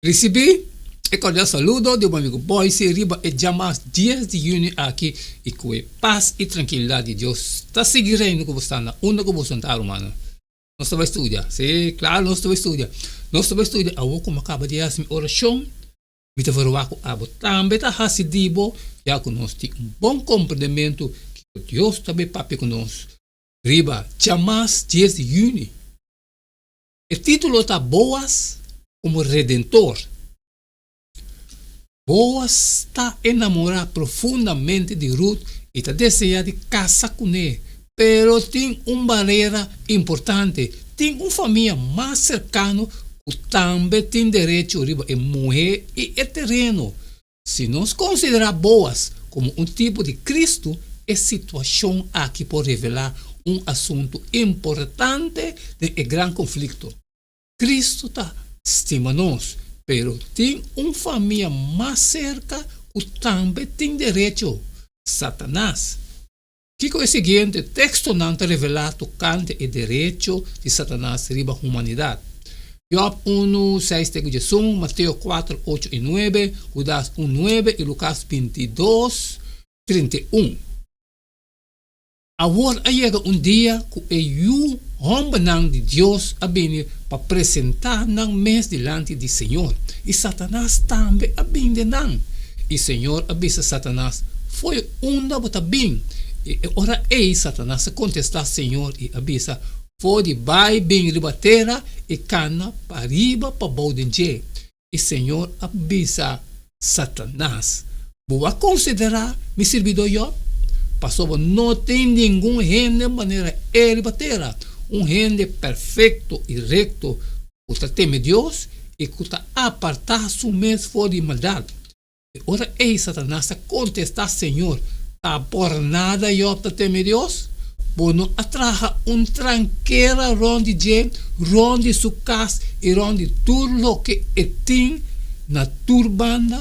Risibí e kordial saludo di bo amigu Boyce riba e djamas dies di yüni aki i ku e pas i trankilidat di Dios ta sigui reina ku bo sta na unda ku bo sentá rumannan. Nos ta bai studia? Sí, klaro nos ta bai studia. Nos ta bai studia awor ku mi a kaba di hasi mi orashon. Mi ta verwagt ku abo tambe ta hasi di bo, ya ku nos tin un bon komprendementu kiko Dios ta bai papia ku nos riba djamas dies di yüni. E título ta Boas komo Redentor. Boas ta enamorá profundamente di Rut i ta deseá di kasa kuné, pero tin un barera importante, tin un famia mas serkano ku tambe tin derecho riba e muhé i e tereno. Si nos konsiderá Boas komo un tipo di Kristu, e situashon aki por revelá un asuntu importante den e gran konflikto. Kristu ta stima nos, pero tin un famia mas serka ku tambe tin derecho, Satanas. Kiko e siguiente tekstonan ta revelá tokante e derecho di Satanas riba humanidat? Jòb unu, seis te ku diesun, Mateo kuater, ocho i nuebe, Hudas un, nuebe i Lukas bintidos, 31. Awor a yega un dia ku e yu hòmbernan di Dios a bini pa presentá nan mes dilanti di Señor, i Satanas tambe a bin den nan. I Señor a bisa Satanas, Fo'i unda bo ta bin? I e ora ei Satanas a kontestá Señor i a bisa, For di bai bin riba tera i kana pariba pabou den dje. I Señor a bisa Satanas, Bo a konsiderá mi sirbidó Jòb? Pasobra no tin ningun hende manera e riba tera, un hende perfekto i rekto ku ta teme Dios i ku ta apartá su mes for di maldat. E ora ei Satanas a kontestá Señor, Ta por nada Jòb ta teme Dios? Bo no a traha un trankera rònt di dje, rònt di su kas i rònt di tur loke e tin na tur banda?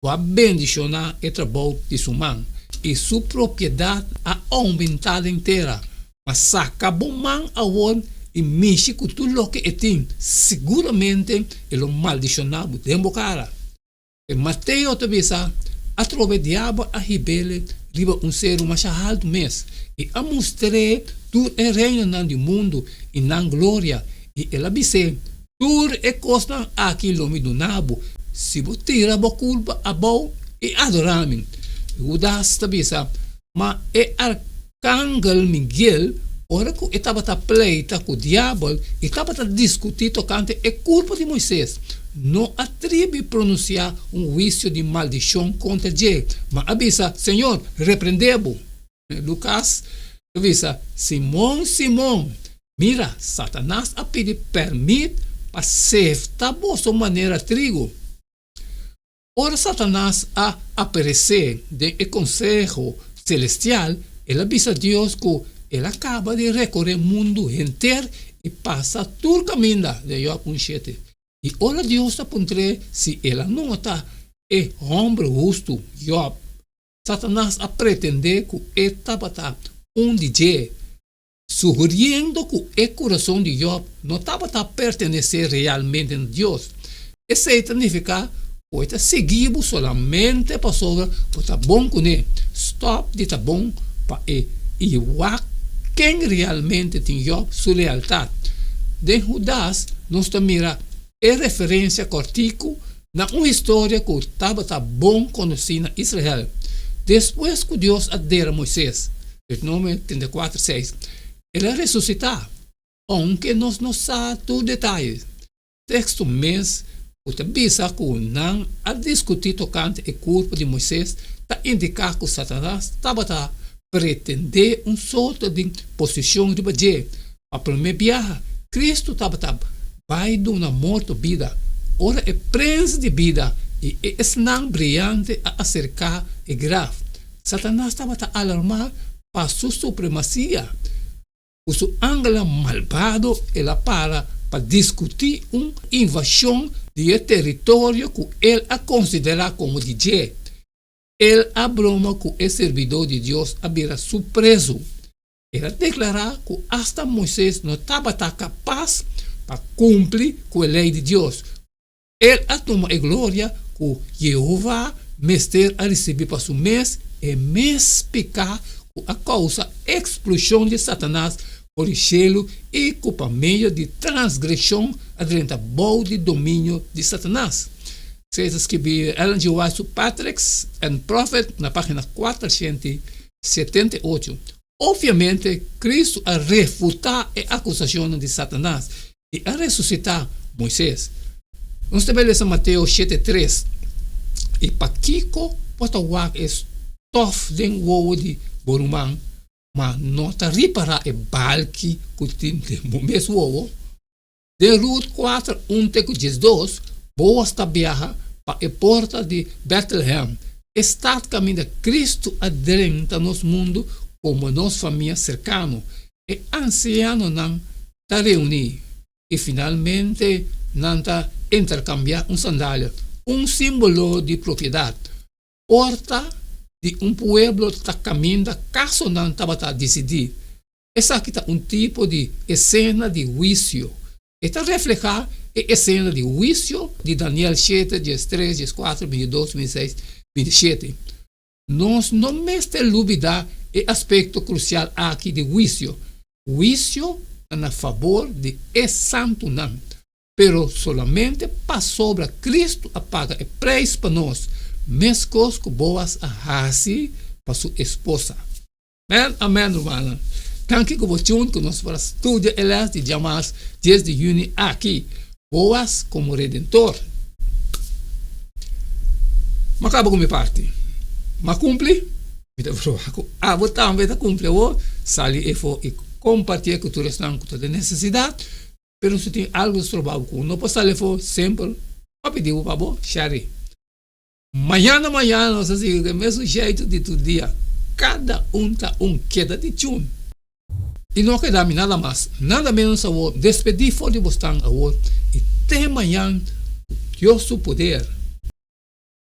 Bo a bendishoná e trabou di su man, i su propiedat a oumentá den tera. Ma saka bo man awor i mishi ku tur loke e tin, siguramente e lo maldishoná bo den bo kara. E Mateo ta bisa, Atrobe diabel a hib'el riba un seru masha haltu mes, i a mustr'é tur e reinonan di mundu i nan gloria, i el a bis'é, Tur e kosnan aki lo mi duna bo, si bo tira bo kurpa abou i adorá mi. Hudas ta bisa, Ma e Kangel Miguel, ora ku e tabata pleita ku Diabel i tabata diskutí tokante e kurpo di Moisés, no a tribi pronunsiá un huisio di maldishon kontra dje, ma a bisa, Señor, reprendé bo. Lukas ta bisa, Simon, Simon, mira, Satanas a pidi pèrmit pa sefta boso manera trigu. Ora Satanas a aparesé den e konseho selestial, el a bisa Dios ku el a kaba di rekoré mundu henter i pasa tur kaminda, den Jòb un shete. I ora Dios a puntr'é si el a nota e hòmber hustu Jòb, Satanas a pretendé ku e tabata un di dje. Sugeriendo ku e kurason di Jòb no tabata pertenesé realmente na Dios. Esei ta nifiká ku e ta sigui bo solamente pasobra bo ta bon kuné. Stòp di ta bon pa e i wak ken realmente tin Jòb su lealtat. Den Hudas nos ta mira e referensia kòrtiku na un historia ku tabata bon konosí na Israel. Despues ku Dios a dera Moisés, Deuteronomio 34, 6, El a resusitá, ounke nos no sa tur detaye. Teksto mes ku ta bisa ku nan a diskutí tokante e kurpo di Moisés ta indiká ku Satanas tabata pretendé un sorto di posishon riba dje. Pa promé biaha, Kristu tabata bai duna morto bida ora e Prens di bida i e esnan briante a aserká e graf. Satanas tabata alarmá pa su supremasia. Ku su angelnan malbado el a para pa diskutí un invashon di e teritorio ku el a konsiderá komo di dje. El a broma ku e sirbidó di Dios a bira su prezu. El a deklará ku asta Moisés no tabata kapas pa kumpli ku e Lei di Dios. El a tuma e gloria ku Yehova mester a risibí pa su mes, e mes piká ku a kousa ekspulshon di Satanas for di shelu i ku pa medio di transgreshon a drenta bou di dominio di Satanas. Esei ta skibí Ellen G. White su Patriarchs and Prophets na página 478. Opviamente, Kristu a refutá e akusashonnan di Satanas i a resusitá Moises. Nos ta bai lesa Mateo shete tres, I pakiko bo ta wak e stof den wowo di bo ruman, ma no ta ripará e balki ku tin den bo mes wowo? Den Rut kuater un te ku diesdos, Boas ta biaha pa e porta di Bètlehèm, e stat kaminda Kristu a drenta nos mundu komo nos famia serkano. E ansianonan ta reuní i finalmente nan ta interkambiá un sandalia, un símbolo di propiedat. Porta di un pueblo ta kaminda kasonan tabata disidí. Esaki ta un tipo di esena di huisio. E ta reflehá e esena di huisio di Daniel shete, diestres, dieskuater, bintidos, bintiseis, bintishete. Nos no mester lubidá e aspekto krusial aki di huisio. Huisio ta na fabor di e santunan, pero solamente pasobra Kristu a paga e preis pa nos, meskos ku Boas a hasi pa su esposa. Amen, amen rumannan. Danki ku bo tune ku nos para studia e les di djamas dies di juni aki, Boas komo Redentor. M'a kaba ku mi parti. M'a kumpli? Mi ta proba ku abo tambe ta kumpli awor. Sali efo i kompartié ku tur esnan ku ta den nesesidat. Pero si tin algu ta stroba bo ku no por sali efo, semper m'a pidi bo pa bo share. Mañana mañana nos ta sigui ku e mesun jeitu di tur dia, kada un ta un keda di tune. I no a keda mi nada mas, nada menos awor, despedí for di bosnan awor i te mañan ku Dios su poder.